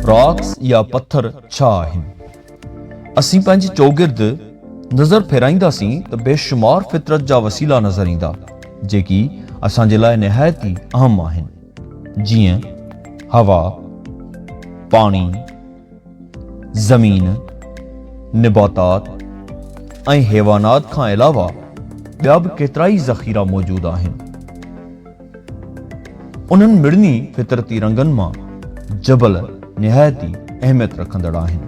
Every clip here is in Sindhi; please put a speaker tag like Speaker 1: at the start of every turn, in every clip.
Speaker 1: راڪس يا پٿر ڇا آهن؟ اسين پنهنجي چوگرد نظر ڦيرائينداسين ته بيشمار فطرت جا وسيلا نظر ايندا، جيڪي اسان جي لاء نهايت ئي اهم آهن، جيئن هوا، پاڻي، زمين، نباتات ۽ حيوانات کان علاوه ٻيا به ڪيترائي ذخيرا موجود آهن. انهن مڙني فطرتي رنگن مان جبل نهايت ئي اهميت رکندڙ آهن.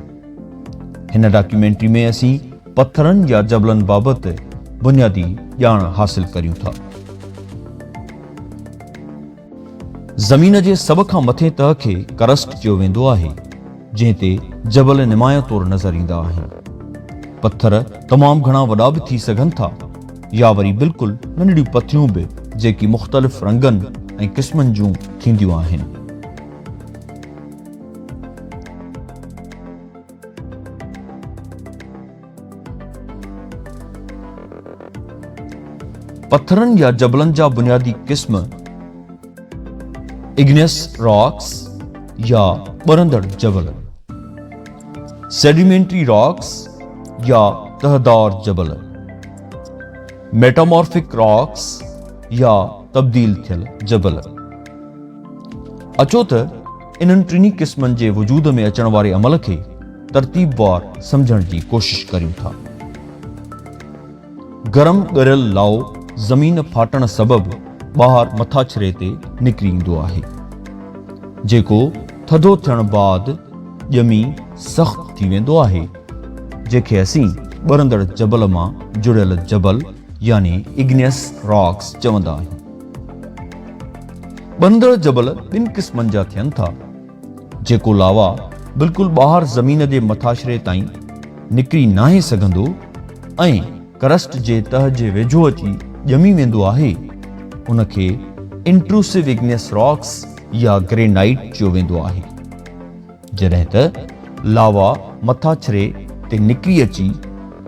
Speaker 1: هن ڊاڪيومينٽري ۾ اسين پٿرن يا جبلن بابت بنيادي ڄاڻ حاصل ڪريون ٿا. زمين جي سڀ کان مٿين تهه کي ڪرسٽ چيو ويندو آهي، جنهن تي جبل نمايان طور نظر ايندا آهن. پٿر تمام گهڻا وڏا به ٿي سگهن ٿا يا وري بلڪل ننڍڙيون پٿريون به جيڪي مختلف رنگن ۽ قسمن جون ٿينديون آهن. پٿرن يا جبلن جا بنيادي قسم اگنيس راڪس يا ٻرندڙ جبل، سيڊيمينٽري راڪس يا تهدار جبل، ميٽامورفڪ راڪس يا تبديل ٿيل جبل. اچو ته انهن ٽنهي قسمن جي وجود ۾ اچڻ واري عمل کي ترتيبوار سمجهڻ جي ڪوشش ڪريون ٿا. گرم ڳريل لائو زمين ڦاٽڻ سبب ٻاهر مٿاڇري تي نڪري ايندو آهي، جيڪو ٿڌو ٿيڻ بعد ڄمي سخت ٿي ويندو آهي، جنهن کي اسين ٻرندڙ جبل مان جڙيل جبل يعني Igneous Rocks چوندا آهيون. ٻرندڙ جبل ٻن قسمن جا ٿين ٿا. جيڪو لاوا بلڪل ٻاهر زمين جي مٿاڇري تائين نڪري ناهي سگهندو ۽ ڪرسٽ جي تهه جي ويجهو اچي ڄمي ويندو آهي، ان کي انٽروسو اگنيس راڪس يا گرينائيٽ چيو ويندو آهي. جڏهن ته لاوا مٿاڇري تي نڪري اچي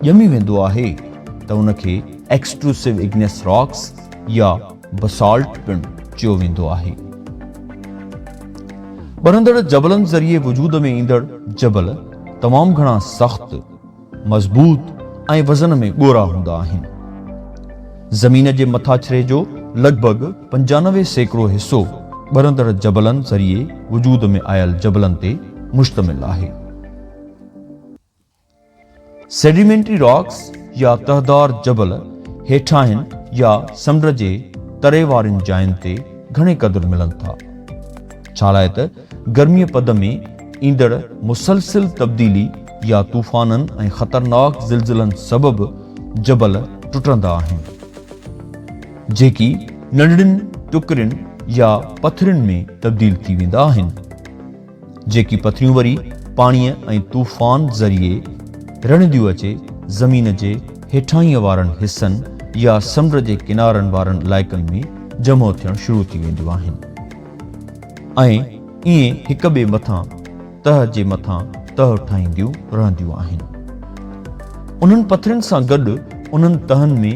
Speaker 1: ڄمي ويندو آهي ته ان کي ايڪسٽروسو اگنيس راڪس يا بسالٽ پڻ چيو ويندو آهي. ٻرندڙ جبلن ذريعي وجود ۾ ايندڙ جبل تمام گهڻا سخت، مضبوط ۽ وزن ۾ ڳورا هوندا آهن. زمين جي مٿاڇري جو لڳ ڀڳ 95% حصو ٻرندڙ جبلن ذريعي وجود ۾ آيل جبلن تي مشتمل آهي. سيڊيمينٽري راڪس يا تهدار جبل هيٺاهين يا سمنڊ جي تري وارين جاين تي گهڻي قدر ملن ٿا، ڇالاء ته گرميء پد ۾ ايندڙ مسلسل تبديلي يا طوفانن ۽ خطرناڪ زلزلن سبب جبل ٽٽندا آهن، جيڪي ننڍڙين ٽڪرين يا پٿرين ۾ تبديل ٿي ويندا آهن. جيڪي پٿريون وري پاڻيء ۽ طوفان ذريعي رڙهنديون اچي زمين جي هيٺاهينء وارن حصن يا سمنڊ جي ڪنارن وارن علائقن ۾ جمع ٿيڻ شروع ٿي وينديون آهن ۽ ائين هڪ ٻئي مٿان تهه جي مٿان تهه ٺاهينديون رهنديون آهن. انهن پٿرين سان گڏ انهن تهن ۾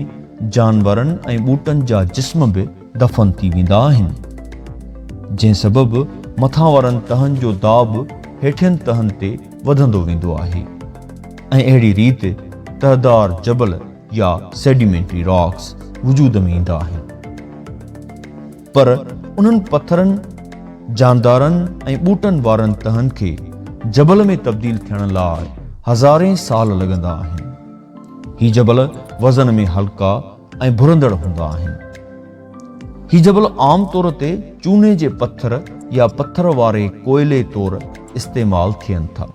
Speaker 1: جانورن ۽ ٻوٽن جا جسم به دفن ٿي ويندا آهن، جنهن سبب مٿان وارن تهن جو داٻ هيٺين تهن تي وڌندو ويندو آهي ۽ اهڙي ريت تهدار جبل يا سيڊيمينٽري راڪس وجود ۾ ايندا آهن. پر انهن پٿرن، جاندارن ۽ ٻوٽن وارن تهن کي جبل ۾ تبديل ٿيڻ لاء هزارين سال لڳندا آهن. هي جبل وزن ۾ هلڪا ۽ ڀرندڙ هوندا آهن. هي جبل عام طور تي چوني جي پٿر يا پٿر واري ڪوئلي طور استعمال ٿين ٿا.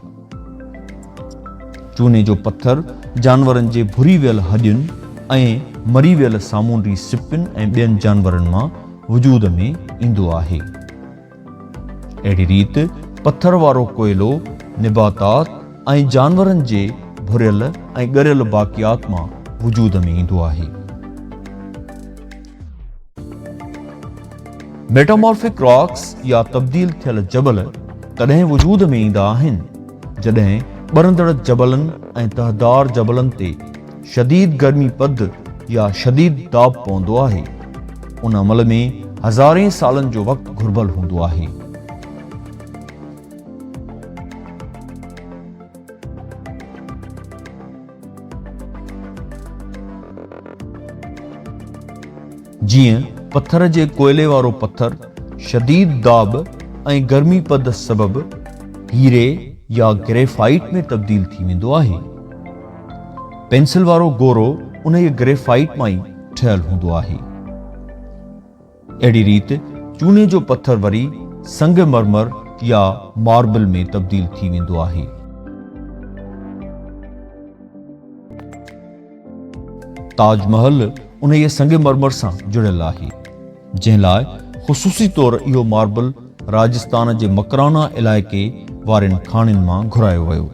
Speaker 1: چوني جو پٿر جانورن جي ڀري ويل هڏين ۽ مري ويل سامونڊي سپن ۽ ٻين جانورن مان وجود ۾ ايندو آهي. اهڙي ريت پٿر وارو ڪوئلو نباتات ۽ جانورن جي ڀريل ۽ ڳريل باقيات مان وجود ۾ ايندو آهي. ميٽامورفڪ راڪس يا تبديل ٿيل جبل تڏهن وجود ۾ ايندا آهن، جڏهن ٻرندڙ جبلن ۽ تهدار جبلن تي شديد گرمي پد يا شديد داٻ پوندو آهي. ان عمل ۾ هزارين سالن جو وقت گهربل هوندو آهي. جيئن پٿر جي ڪوئلي وارو پٿر شديد داٻ ۽ گرمي پد سبب هيري يا گريفائيٽ ۾ تبديل ٿي ويندو آهي. پينسل وارو گورو انهيء گريفائيٽ مان ئي ٺهيل هوندو آهي. اهڙي ريت چوني جو پٿر وري سنگ مرمر يا ماربل ۾ تبديل ٿي ويندو آهي. تاج محل انهيء سنگ مرمر سان جڙيل آهي، جنهن لاء خصوصي طور اهو ماربل راجستان جي مڪرانا علائقي وارين کاڻين مان گهرايو ويو.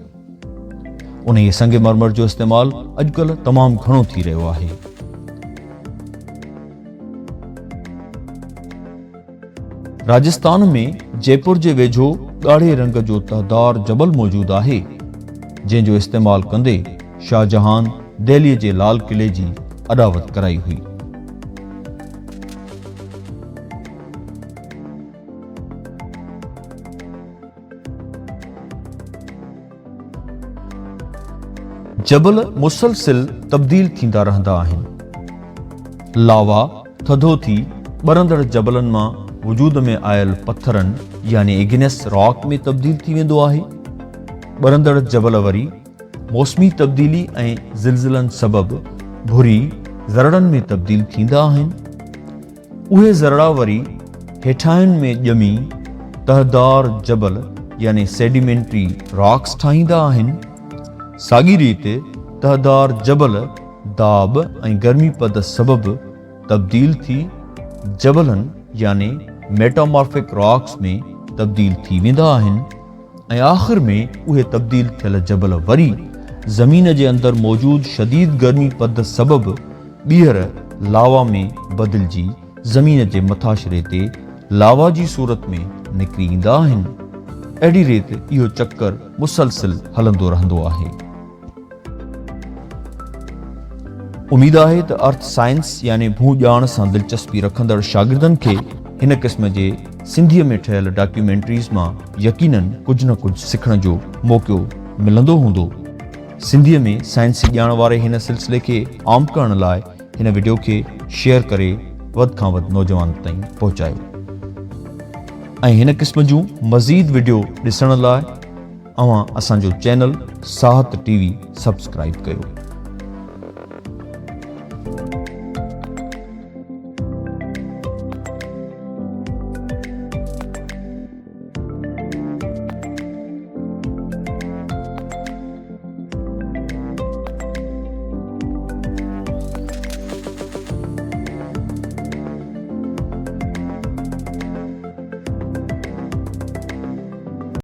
Speaker 1: انهيء سنگ مرمر جو استعمال اڄڪلهه تمام گهڻو ٿي رهيو آهي. راجستان ۾ جئپور جي ويجهو ڳاڙهي رنگ جو تهدار جبل موجود آهي، جنهن جو استعمال ڪندي شاهجهان دهليء جي لال قلعي جي اڏاوت ڪرائي هئي. جبل مسلسل تبديل ٿيندا رهندا آهن. لاوا ٿڌو ٿي ٻرندڙ جبلن مان وجود ۾ آيل پٿرن يعني اگنيس راڪ ۾ تبديل ٿي ويندو آهي. ٻرندڙ جبل وري موسمي تبديلي ۽ زلزلن سبب ڀري ذرڙن ۾ تبديل ٿيندا آهن. اهي ذرڙا وري هيٺاهين ۾ ڄمي تهدار جبل يعني Sedimentary Rocks ٺاهيندا آهن. ساڳي ريت تهدار جبل داٻ ۽ گرمي پد سبب تبديل ٿي جبلن يعني Metamorphic Rocks ۾ تبديل ٿي ويندا آهن ۽ آخر ۾ اهي تبديل ٿيل جبل وري زمين جي اندر موجود شديد گرمي پد سبب ٻيهر لاوا ۾ بدلجي زمين جي مٿاڇري تي لاوا جي صورت ۾ نڪري ايندا آهن. اهڙي ريت اهو چڪر مسلسل هلندو رهندو آهي. اميد آهي ته ارٿ سائنس يعني ڀو ڄاڻ سان دلچسپي رکندڙ شاگردن کي هن قسم جي سنڌيء ۾ ٺهيل ڊاڪيومينٽريز مان يقينن ڪجهه نه ڪجهه سکڻ جو موقعو ملندو هوندو. سنڌيء ۾ سائنسي ڄاڻ واري هن سلسلي کي عام ڪرڻ لاء هن وڊيو کي شيئر ڪري وڌ کان وڌ نوجوانن تائين پهچايو ۽ هن قسم جون مزيد وڊيو ڏسڻ لاء اوهان اسان جو channel Sahat T V subscribe ڪيو.